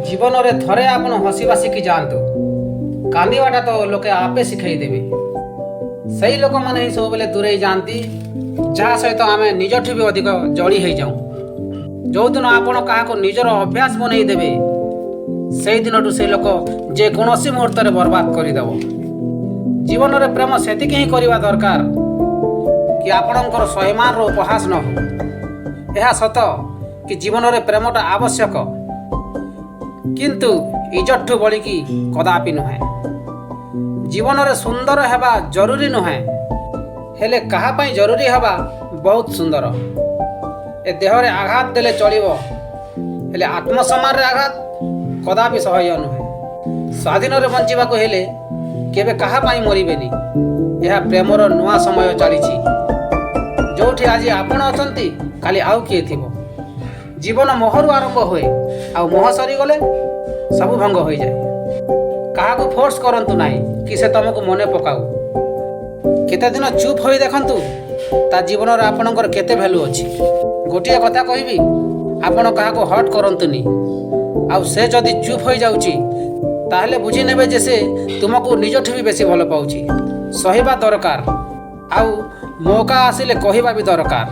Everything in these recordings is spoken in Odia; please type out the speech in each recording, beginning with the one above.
ଜୀବନରେ ଥରେ ଆପଣ ହସିବା ଶିଖି ଯାଆନ୍ତୁ, କାନ୍ଦିବାଟା ତ ଲୋକେ ଆପେ ଶିଖେଇ ଦେବେ। ସେଇ ଲୋକମାନେ ହିଁ ସବୁବେଳେ ଦୂରେଇ ଯାଆନ୍ତି, ଯାହା ସହିତ ଆମେ ନିଜଠୁ ବି ଅଧିକ ଜଡ଼ି ହେଇଯାଉ। ଯେଉଁଦିନ ଆପଣ କାହାକୁ ନିଜର ଅଭ୍ୟାସ ବନେଇ ଦେବେ, ସେଇଦିନଠୁ ସେ ଲୋକ ଯେକୌଣସି ମୁହୂର୍ତ୍ତରେ ବର୍ବାଦ କରିଦେବ। ଜୀବନରେ ପ୍ରେମ ସେତିକି ହିଁ କରିବା ଦରକାର କି ଆପଣଙ୍କର ସ୍ୱାଭିମାନର ଉପହାସ ନ ହଉ। ଏହା ସତ କି ଜୀବନରେ ପ୍ରେମଟା ଆବଶ୍ୟକ, କିନ୍ତୁ ଇଜ୍ଜତଠୁ ବଳିକି କଦାପି ନୁହେଁ। ଜୀବନରେ ସୁନ୍ଦର ହେବା ଜରୁରୀ ନୁହେଁ, ହେଲେ କାହା ପାଇଁ ଜରୁରୀ ହେବା ବହୁତ ସୁନ୍ଦର। ଏ ଦେହରେ ଆଘାତ ଦେଲେ ଚଳିବ, ହେଲେ ଆତ୍ମସମ୍ମାନରେ ଆଘାତ କଦାପି ସହ୍ୟ ନୁହେଁ। ସ୍ୱାଧୀନରେ ବଞ୍ଚିବାକୁ ହେଲେ କେବେ କାହା ପାଇଁ ମରିବେନି। ଏହା ପ୍ରେମର ନୂଆ ସମୟ ଚାଲିଛି। ଯୋଉଠି ଆଜି ଆପଣ ଅଛନ୍ତି, କାଲି ଆଉ କିଏ ଥିବ। ଜୀବନ ମୋହରୁ ଆରମ୍ଭ ହୁଏ, ଆଉ ମୋହ ସରିଗଲେ ସବୁ ଭଙ୍ଗ ହୋଇଯାଏ। କାହାକୁ ଫୋର୍ସ କରନ୍ତୁ ନାହିଁ କି ସେ ତମକୁ ମନେ ପକାଉ। କେତେଦିନ ଚୁପ୍ ହୋଇ ଦେଖନ୍ତୁ, ତା ଜୀବନରେ ଆପଣଙ୍କର କେତେ ଭ୍ୟାଲୁ ଅଛି। ଗୋଟିଏ କଥା କହିବି, ଆପଣ କାହାକୁ ହର୍ଟ କରନ୍ତୁନି। ଆଉ ସେ ଯଦି ଚୁପ୍ ହୋଇଯାଉଛି, ତାହେଲେ ବୁଝି ନେବେ ଯେ ସେ ତୁମକୁ ନିଜଠୁ ବି ବେଶୀ ଭଲ ପାଉଛି। ସହିବା ଦରକାର, ଆଉ ମୌକା ଆସିଲେ କହିବା ବି ଦରକାର,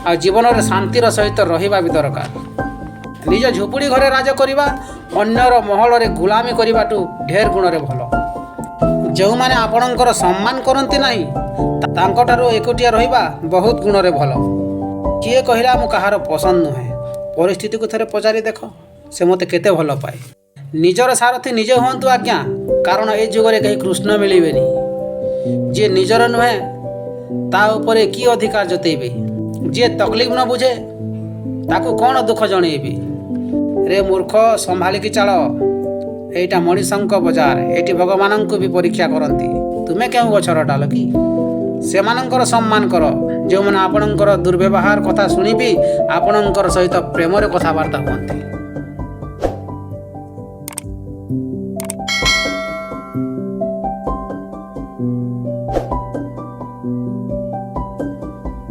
ଆଉ ଜୀବନରେ ଶାନ୍ତିର ସହିତ ରହିବା ବି ଦରକାର। ନିଜ ଝୁପୁଡ଼ି ଘରେ ରାଜ କରିବା ଅନ୍ୟର ମହଲରେ ଗୁଲାମୀ କରିବାଠୁ ଢେର ଗୁଣରେ ଭଲ। ଯେଉଁମାନେ ଆପଣଙ୍କର ସମ୍ମାନ କରନ୍ତି ନାହିଁ, ତାଙ୍କଠାରୁ ଏକୁଟିଆ ରହିବା ବହୁତ ଗୁଣରେ ଭଲ। କିଏ କହିଲା ମୁଁ କାହାର ପସନ୍ଦ ନୁହେଁ? ପରିସ୍ଥିତିକୁ ଥରେ ପଚାରି ଦେଖ, ସେ ମୋତେ କେତେ ଭଲ ପାଏ। ନିଜର ସାରଥୀ ନିଜେ ହୁଅନ୍ତୁ ଆଜ୍ଞା, କାରଣ ଏ ଯୁଗରେ କେହି କୃଷ୍ଣ ମିଳିବେନି। ଯିଏ ନିଜର ନୁହେଁ, ତା ଉପରେ କି ଅଧିକାର ଜତେଇବେ? ଯିଏ ତକଲିଫ ନ ବୁଝେ, ତାକୁ କ'ଣ ଦୁଃଖ ଜଣେଇବେ? ରେ ମୂର୍ଖ, ସମ୍ଭାଳିକି ଚାଳ। ଏଇଟା ମଣିଷଙ୍କ ବଜାର, ଏଠି ଭଗବାନଙ୍କୁ ବି ପରୀକ୍ଷା କରନ୍ତି। ତୁମେ କେଉଁ ଗଛର ଡାଳ କି? ସେମାନଙ୍କର ସମ୍ମାନ କର, ଯେଉଁମାନେ ଆପଣଙ୍କର ଦୁର୍ବ୍ୟବହାର କଥା ଶୁଣିବି ଆପଣଙ୍କର ସହିତ ପ୍ରେମରେ କଥାବାର୍ତ୍ତା ହୁଅନ୍ତି।